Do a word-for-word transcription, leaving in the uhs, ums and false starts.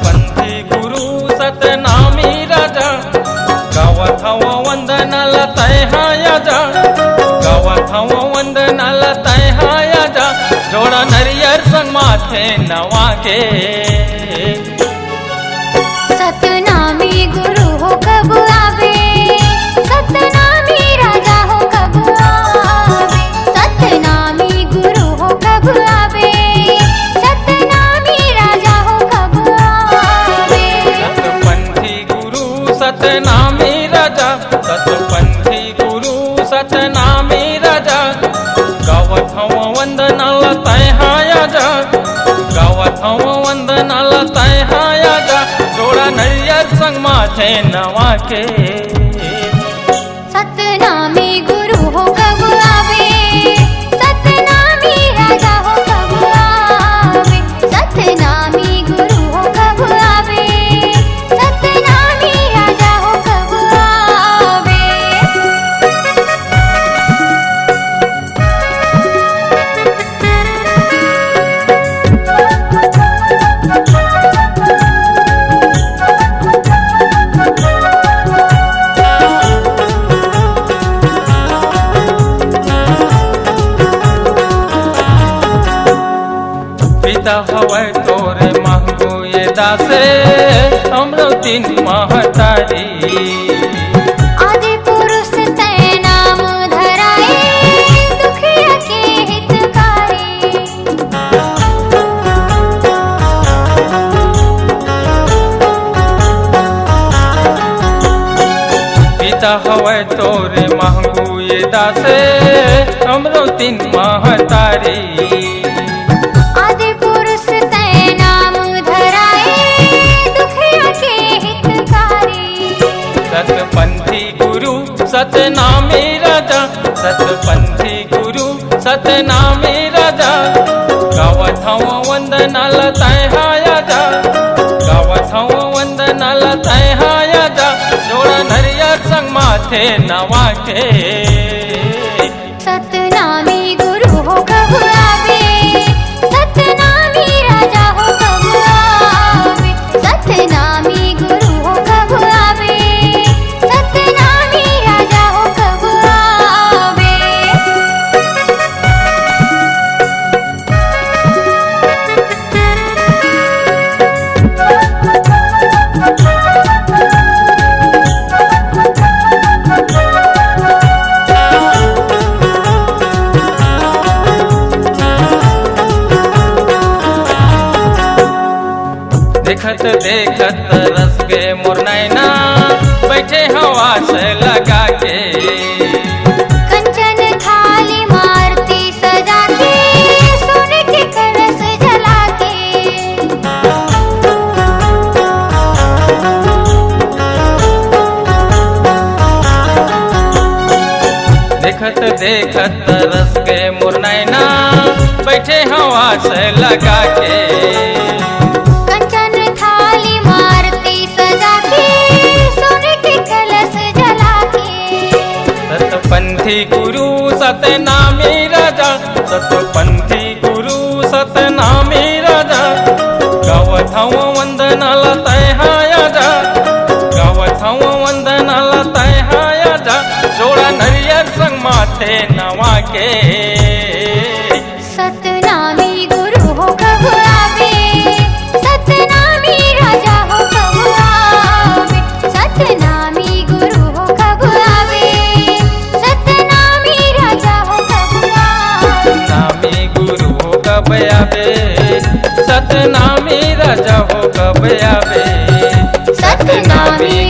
पंथी गुरु सतनामी राजा, गावत हवं वंदना ला तैं हा आजा, गावत हवं वंदना ला तैं हा आजा, जोड़ा नरियर संग माथे नवा के। सतनामी गुरु हो कब आवे, सतनामी राजा हो कब आवे, सतनामी गुरु हो कब आवे, सतनामी राजा हो कब आवे। सतपंथी गुरु सतनामी राजा, सतपंथी गुरु सतनामी राजा, गावत हवं वंदना ला तैं हा आजा, गावत हवं वंदना ला तैं हा आजा, जोड़ा नरियर संग माथे नवा के। सतनामी गुरु हो कब आवे, सतनामी राजा हो कब आवे, सतनामी गुरु हो कब आवे, सतनामी राजा हो कब आवे। पिता हवय तोरे महंगू ये दासे, हमरो तीन महतारी। आदि पुरुष तैं नाम धराए, दुखिया के हितकारी। पिता हवय तोरे महंगू ये दासे, हमरो तीन महतारी। आदि पुरुष तैं नाम धराए, दुखिया के हितकारी। सतपंथी गुरु सतनामी राजा, सतपंथी गुरु सतनामी राजा, गावत हवं वंदना ला तैं हा आजा, गावत हवं वंदना ला तैं हा आजा, जोड़ा नरियर संग माथे नवा के। सतनामी गुरु हो कब आवे, सतनामी राजा हो कब आवे, सतनामी गुरु हो कब आवे, सतनामी राजा हो कब आवे। देखत देखत तरस गे मोर नैना, बैठे हवं आस लगा के। कंचन थाली म आरती सजा के, सोने के कलश जला के। देखत देखत तरस गे मोर नैना, बैठे हवं आस लगा के। कंचन थाली म आरती सजा के, सोने के कलश जला के। सतपंथी गुरु सतनामी राजा, सतपंथी गुरु सतनामी राजा, गावत हवं वंदना ला तैं हा आजा, गावत हवं वंदना ला तैं हा आजा, जोड़ा नरियर संग माथे नवा के। सतनामी गुरु हो कब आवे, सतनामी राजा हो कब आवे, सतनामी गुरु हो कब आवे, सतनामी राजा हो कब आवे। सतनामी गुरु हो कब आवे, सतनामी राजा हो कब आवे, सतनामी